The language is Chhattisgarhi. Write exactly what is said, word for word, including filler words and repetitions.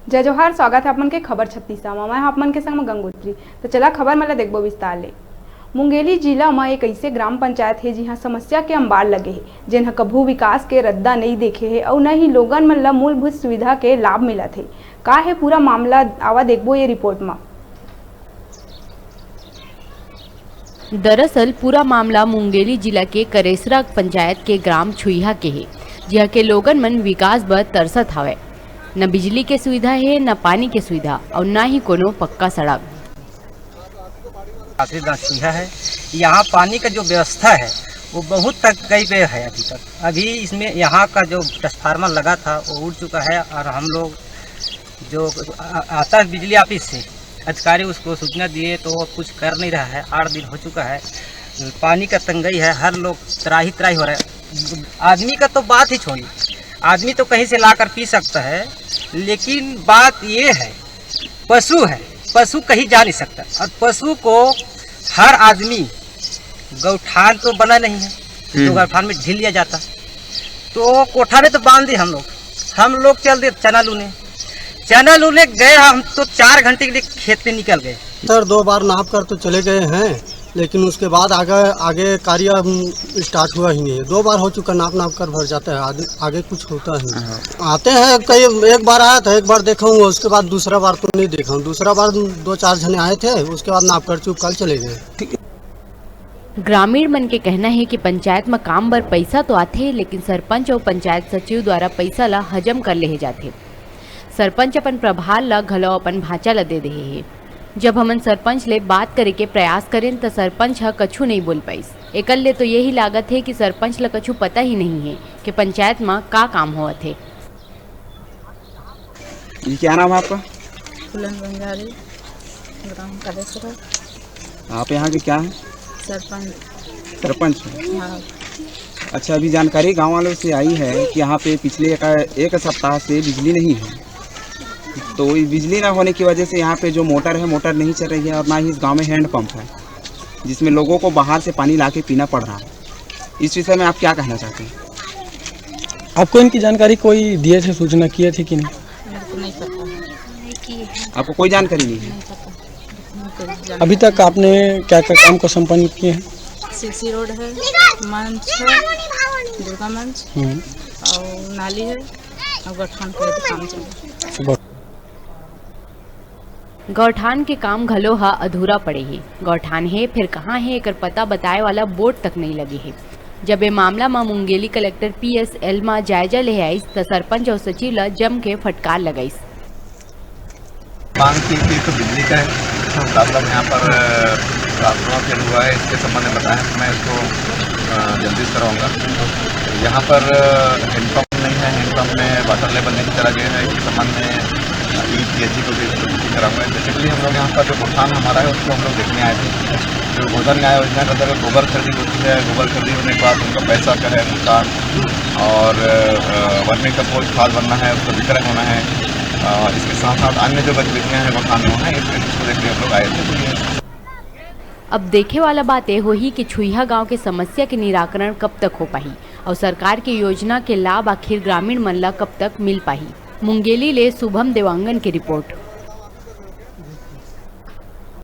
जय जोहार, स्वागत हे आप मन के खबर छत्तीसा म। मैं ह आप मन के संग म गंगोत्री। त चला खबर मन ला देखबो विस्तार ले। मुंगेली जिला म एक अइसे ग्राम पंचायत हे, जिहां समस्या के अंबार लगे हे, जेन ह कभू विकास के रद्दा नइ देखे हे अउ न ही लोगन मन ला मूलभूत सुविधा के लाभ मिलत हे। का हे पूरा मामला, आवा देखबो ये रिपोर्ट म। दरअसल पूरा मामला मुंगेली जिला के करेसरा पंचायत के ग्राम छुईहा के हे, जिहां के लोगन मन विकास बर तरसत हावय। न बिजली के सुविधा हे, न पानी के सुविधा अउ न ही कोनो पक्का सड़क। आखिरी गांव छुईहा है। यहाँ पानी का जो व्यवस्था है, वो बहुत तक कई पे है अभी तक। अभी इसमें यहाँ का जो ट्रांसफार्मर लगा था, वो उड़ चुका है और हम लोग जो आ-, आता है बिजली ऑफिस से, अधिकारी उसको सूचना दिए तो वो कुछ कर नहीं रहा है। आठ दिन हो चुका है, पानी का तंगई है, हर लोग त्राही त्राही हो रहा है। आदमी का तो बात ही छोड़िए, आदमी तो कहीं से लाकर पी सकता है, लेकिन बात ये है, पशु है, पशु कहीं जा नहीं सकता। और पशु को हर आदमी, गौठान तो बना नहीं है, तो हम्म। गौठान में ढील लिया जाता, तो कोठा में तो बांध दिए हम लोग। हम लोग चल दिए चना लूने। चना लूने गए हम तो चार घंटे के लिए खेत में निकल गए। सर, दो बार नाप कर तो चले गए हैं, लेकिन उसके बाद आगे, आगे कार्य, हम, स्टार्ट हुआ ही नहीं है। दो बार हो चुका, नाप नाप कर भर जाता है, आगे, आगे कुछ होता ही नहीं। हाँ। आते हैं कई, एक बार आया था, एक बार देखा हूँ, उसके बाद दूसरा बार तो नहीं देखा हूँ। दूसरा बार दो चार जने आए थे, उसके बाद नाप कर चुप कर चले गए। ग्रामीण मन के कहना हे कि पंचायत म काम बर पइसा तो आथे, लेकिन सरपंच अउ पंचायत सचिव द्वारा पइसा ल हजम कर लेहे जाथे। सरपंच अपन प्रभार ल घलो अपन भांचा ल दे देहे हे। जब हमन सरपंच ले बात करे के प्रयास करेन, त सरपंच ह कछु नइ बोल पाइस। एकर ले तो यही लागत हे कि सरपंच ल कछु पता ही नहीं हे कि पंचायत म का काम होवत हे। जी, क्या नाम है आपका? फूलन बंजारी, ग्राम कलेसरा। आप यहाँ के क्या हैं? सरपंच। सरपंच हैं? हाँ। अच्छा, अभी जानकारी गांव वालों से आई है कि यहाँ पे पिछले एक, एक सप्ताह से बिजली नहीं है, तो ये बिजली ना होने की वजह से यहाँ पे जो मोटर है, मोटर नहीं चल रही है और ना ही इस गांव में हैंड पंप है, जिसमें लोगों को बाहर से पानी लाके पीना पड़ रहा है। इस विषय में आप क्या कहना चाहते हैं? आपको इनकी जानकारी कोई दिए थे, सूचना किए थे कि नहीं? मेरे को नहीं पता। आपको कोई जानकारी नहीं है? नहीं पता। नहीं कोई जानकारी। अभी तक आपने क्या क्या काम को संपन्न किए हैं? सीसी रोड है, मंच है, दुर्गा मंच हम्म। और नाली है और गौठान का काम चल रहा है। अच्छा, बहुत गौठान के काम घलो ह अधूरा पड़े हे। गौठान हे, फेर कहाँ हे, एकर पता बताए वाला बोर्ड तक नइ लगे हे। जब ए मामला म मुंगेली कलेक्टर पीएस एल्मा जायजा लेहे आइस, त सरपंच अउ सचिव ल जम के फटकार लगाइस। मांग की थी तो बिजली का है, ट्रांसफार्मर यहाँ पर, अ, ट्रांसफार्मर फेल हुआ है, इसके संबंध में बताया, मैं इसको, अ, जल्दी से कराऊंगा। यहाँ पर, अ, हैंडपंप नहीं है, हैंडपंप में वाटर लेवल नहीं चला गया है, इसके संबंध में ईपीएचई को भी सूचित कराऊंगा। बेसिकली हम लोग यहाँ पर जो गौठान हमारा है, उसको हम लोग देखने आए थे। जो गोधन न्याय योजना के अंतर्गत गोबर खरीदी होती है, गोबर खरीदी होने के बाद उनका पैसा का है भुगतान और, अ, वर्मी कंपोस्ट खाद बनना है, उसका वितरण होना है। अ, इसके साथ साथ अन्य जो गतिविधियां हैं गौठान में होना है, इसको देखने हम लोग आए थे। तो ये अब देखे वाला बात ए होही कि छुईहा गांव के समस्या के निराकरण कब तक हो पाही अउ सरकार के योजना के लाभ आखिर ग्रामीण मन ला कब तक मिल पाही। मुंगेली ले शुभम देवांगन के रिपोर्ट।